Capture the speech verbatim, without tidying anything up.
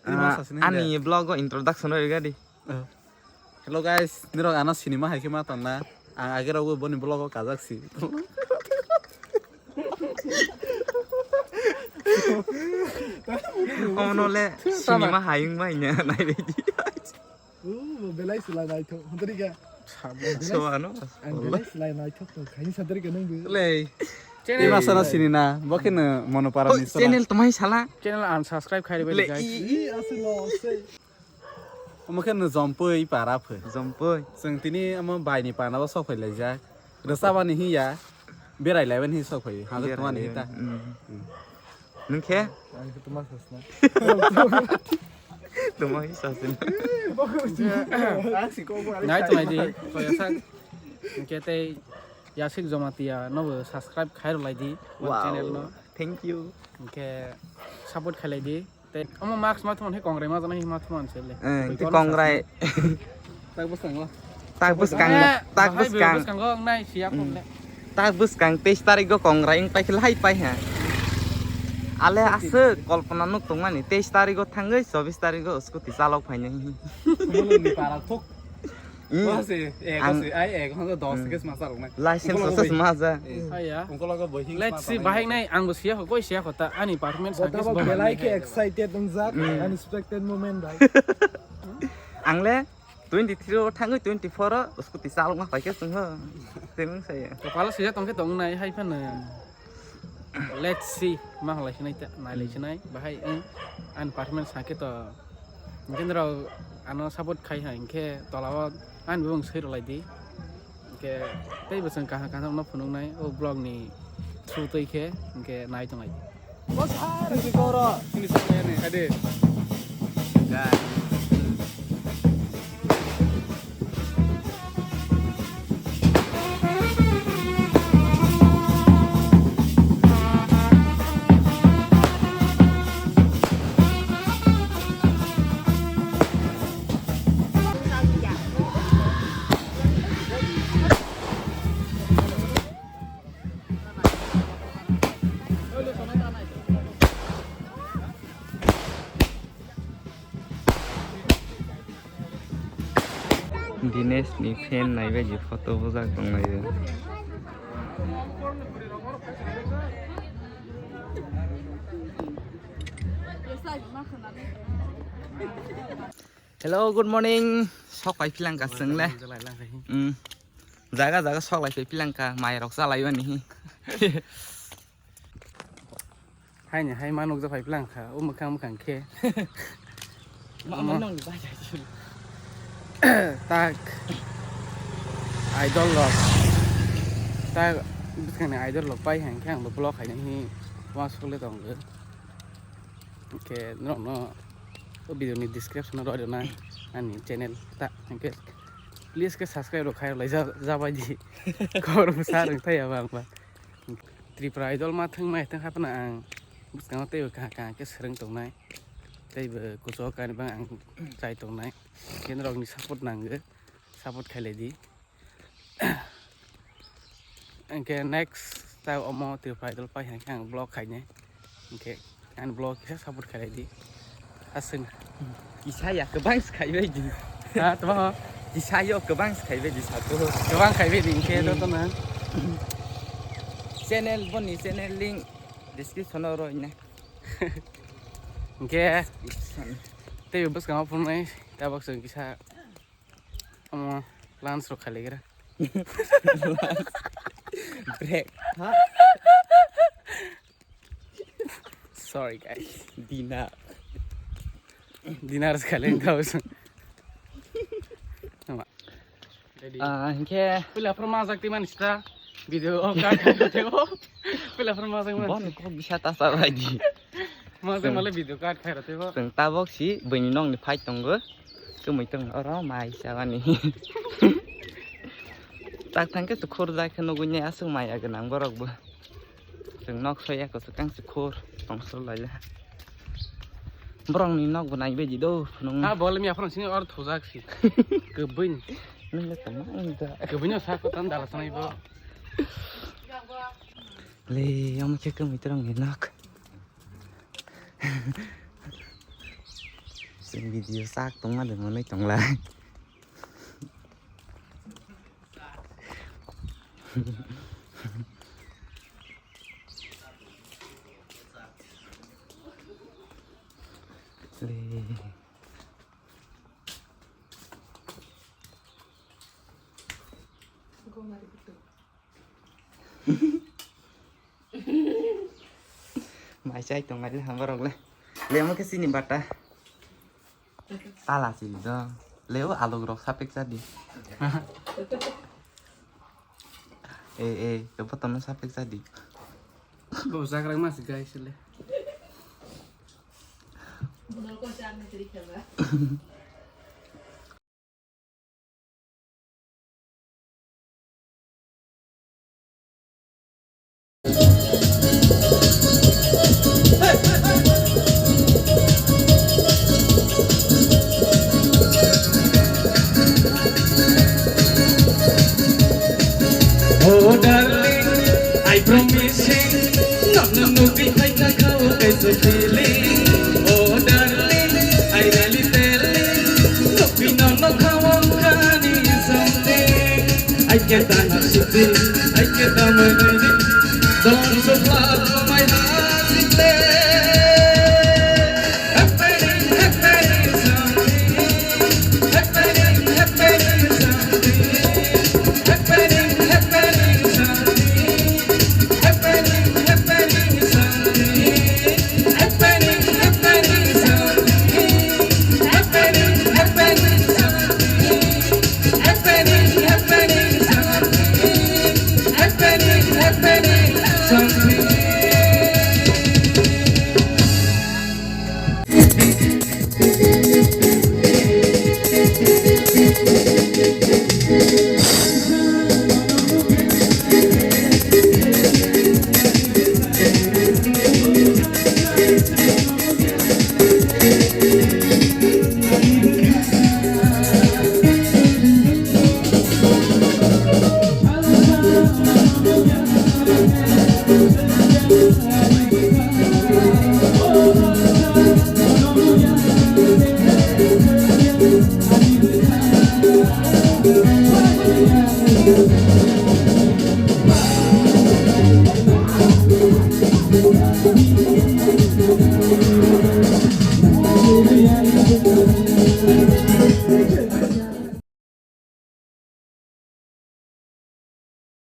Tini ma Ah, sasini ani de. Vlog o introduction o riga di. Oh. Hello guys, nirok ano sinima hai khe ma tong na. Ang age rok boni vlog o kajak si. Ono le sinima hayung bai nya nai bai di. Uh, belai sila naithok. Hantari ka. So ano. Ang belai sila naithok to. Khaini santari ka nang bu. Le. Channel. Ima sana sini na. Bo khe no Monopara ni sana. Channel tumai sala. Channel unsubscribe khai bai guys. I aslo se. Omo khe no jompoi para phe. Jompoi. Chwng tini omo bai ni pana bo sok phai laijak. Rwchapani hiya. Berai laiben hi sok phai. Hangke tongani hita. Nwng khe? Ang khe tuma sasna. Tuma hi sasna. Nai tongnai di, koya sak. Hingke tei Yasik Jomatia nobo subscribe khai rw lai di, channel no. Thank you. Hingke support khai lai di. Tei omo mask ma thumani kongrai ma janai ma thumani se le. Eh, kongrai. Tak bwskango. Tak bwskang, eh, tak bwskang. Bwskango nai siya kong le. Tak bwskang teis tarik o kongrai wng pai khe lai pai ha. Ale aswk kolpona nuk tongmani teis tarik o thangwi chobis tarik o scooty chalok phainai. Mulungni para thok. Hmm. Wah se, eh, ang se, ai, eh, kong dos ke sma chalok nai. License se sma ja. Let's see, bahai nai, ang bo siya kho, koi siya kho ta, ani apartment sa ke belai ke excited wngjak, unexpected moment bai. Ang le twenty three o thangwi twenty four o scooty chalokma paikhe chwngho. Tei mung saya. Kopalo sijak tongkhe tongnai hai phano. Let's see, ma halai sinai ta, nai lai sinai. Bahai, eh, ani apartment sakhe to. Hingke norok ano support khai hai hingke tolao ani bumung swi rwlai di. Hingke tei bo chwng kaham kaham no phunuknai o vlog ni through twi khe hingke nai tonglai di. Dinesh ni fan naibaidi photo bujak tonglaio. Hello, good morning. Sok pai philang ka chwng le. Hmm. Jaga jaga sok lai pai philang ka, mai rok cha lai bani. Haini hai ma nukjak phai phlang kha, o mwkhang mwkhang khe. Ma, ma nong bai jai. Tak idol rok, tak bwskangni idol rok pai hai khe ang bo vlog khaina hi uansuk le tongo. Hingke norokno o video ni description o rw rwna ani channel ta, hingke please khe subscribe rok khai rw lai ja, ja bai di. Khobor bwsa rwng thai ya bang ba. Tripura Idol ma thwng mai thwng kha phano ang bwskango teibo kaham kaham khe swrwng tongnai, teibo kuchugo kanibang ang chai tongnai. Khe norokni support nango, support khailai di. Hingke next ta omo Tripura Idol pai hingke ang vlog khainai. Hingke ani vlog kisa support khailai di. Aswk. Kisa ya kwbang se khaibai di. Ha, tamo? Kisa yo kwbang se khaibai di sabo. Kwbang khaibai di hingke joto no. Channel boni channel link description o rw ina. Hingke tei bwskango phunuknai tabok chwng kisa omo lunch rok khailaikra. Break. Ha? Sorry guys. Dinner. Dinner khailai thausung. Ah, hingke pila phuru majak twi mani sita video o cut khai rw tebo. Pila phuru majak mani. Bon kok bisa ta sa bai di. Majak male video cut khai rw tebo. Chwng tabok si bwini nokni phai tongo. Kwmwi tong oro mai chabani. Tak thangke tukhur jak khe nugui nai aswk maya gwnang borok bo. Chwng nok soya kwchwkang se khur tongthor laila. Borokni nok bo naibaidi do phunukma. Ha, bo le miya phano sini or thujak si. Kwbwini. Nung le tongma wng da. Kwbwini sa ko tan dala sanai bo. Le, omo khe kwmwi twrwngni nok. Video sak tongma de mwnwi tongla. Le. Mai chai tong ai le hambar rok le. Le mo ke sini bata. Tala sini do. Le o alok rok sapek chadi. Eh, eh, ke botono sapek chadi. Bo jagrang mas guys le. Oh darling, I promising, nono nugwi phaikha kha o kaisa feeling. Oh darling, I really telling, nugwi nono kha o kani something. I can't deny something, I can't deny something. Don't you flood my heart with pain. Happening, happening something. Happening, happening something. Happening, happening something. Happening, happening something. Happening, happening something. Happening, happening something. Happening, happening something. Happening, happening something.